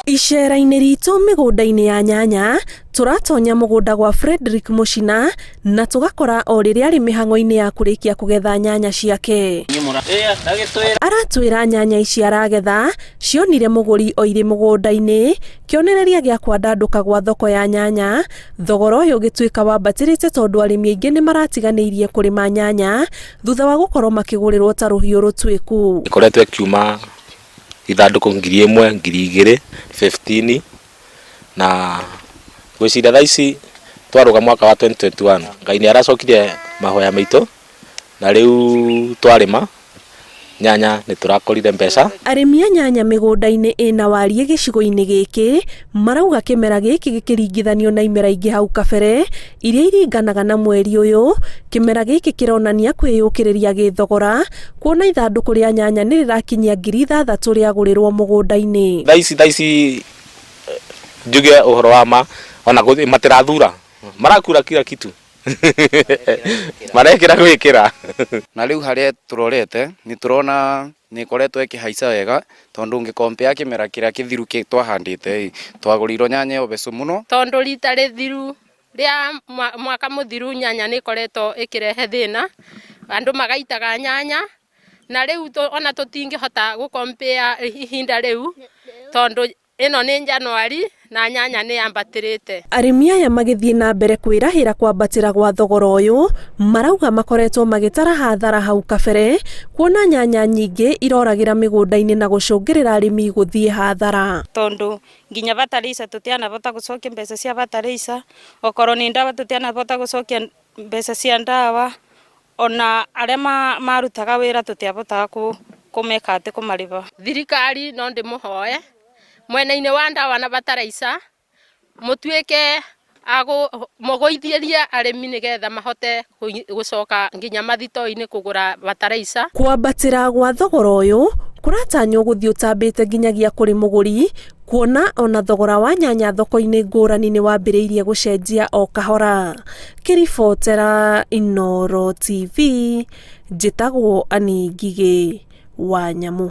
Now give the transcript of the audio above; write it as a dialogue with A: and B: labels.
A: Icera-inĩ ritũ mĩgũnda-inĩ ya nyanya, tũratonya mũgũnda gwa Fredrick Mũcina na tũgakora o rĩrĩa arĩ mĩhang'o-inĩ ya kũrĩkia kũgetha nyanya ciake. Aratwĩra nyanya ici aragetha cionire mũgũri o irĩ mũgũnda-inĩ, kĩonereria gĩa kwandandũka gwa thoko ya nyanya, thogora ũyũ ũgĩtuĩka wambatĩrĩte tondũ arĩmi aingĩ nĩ maratiganĩirie kũrĩma nyanya thutha wa gũkorwo makĩgũrĩrwo ta rũhiũ rũtuĩku.
B: Ĩkoretwo ĩkiuma ithandũkũ 1000, 2000, 15 na ngwĩciria thaa ici twarũga mwaka wa 2021 Ngai nĩ aracokirie mahoya maitũ na rĩu twarĩma nyanya nĩ tũrakorire mbeca.
A: Arĩmi a nyanya mĩgũnda-inĩ ĩna wariĩ gĩcigo-inĩ gĩkĩ marauga kĩmera gĩkĩ gĩkĩringithanio na imera ingĩ hau kabere iria iringanaga na mweri ũyũ, kĩmera gĩkĩ kĩronania kwĩyũkĩrĩria gĩthogora kuona ithandũkũ rĩa nyanya nĩ rĩrakinyia 6000 rĩagũrĩrwo mũgũnda-inĩ.
B: Thaa ici njuge ũhoro wa ma, ona matirathura, marakura kila kitu, marekĩra gwĩkĩra.
C: Na rĩu harĩa tũrorete nĩ tũrona nĩ ĩkoretwo ĩkĩhaica wega, tondũ ũngĩ-compare kĩmera kĩrĩa kĩthiru twahandĩte ĩ, twagũrĩirwo nyanya ĩyo mbeca mũno.
D: Tondũ rita rĩthiru rĩa mwaka mũthiru nyanya nĩ ĩkoretwo ĩkĩrehe thĩna, andũ magaitaga nyanya, na rĩu ona tũtingĩhota gũ-compare ihinda rĩu tondũ ĩno nĩ Januari na nyanya nĩ yambatĩrĩte.
A: Arĩmi aya magĩthiĩ na mbere kwĩrahĩra kwambatĩra gwa thogora ũyũ, marauga makoretwo magĩtara hathara hau kabere kuona nyanya nyingĩ iroragĩra mĩgũnda-inĩ na gũcũngĩrĩra arĩmi gũthiĩ hathara.
E: Tondu nginya bataraica tutianavota gucokia mbeca cia bataraica, okorwo ni ndawa tutianavota gucokia mbeca cia ndawa, ona aria marutaga wira tutiavotaga kumeka ati kumariva.
D: Thirikari no ndĩmũhoe mwena-inĩ wa ndawa na bataraica mũtuĩke mũgũithĩrie arĩmi nĩgetha mahote gũcoka nginya mathito-inĩ kũgũra bataraica.
A: Kwambatĩra gwa thogora ũyũ kũratanywo gũthiĩ ũtambĩte nginyagia kũrĩ mũgũri, kuona ona thogora wa nyanya thoko-inĩ ngũrani nĩ wambĩrĩirie gũcenjia o kahora. Kĩribotera Inooro TV, njĩtagwo Annie Ngigĩ wa Nyamũ.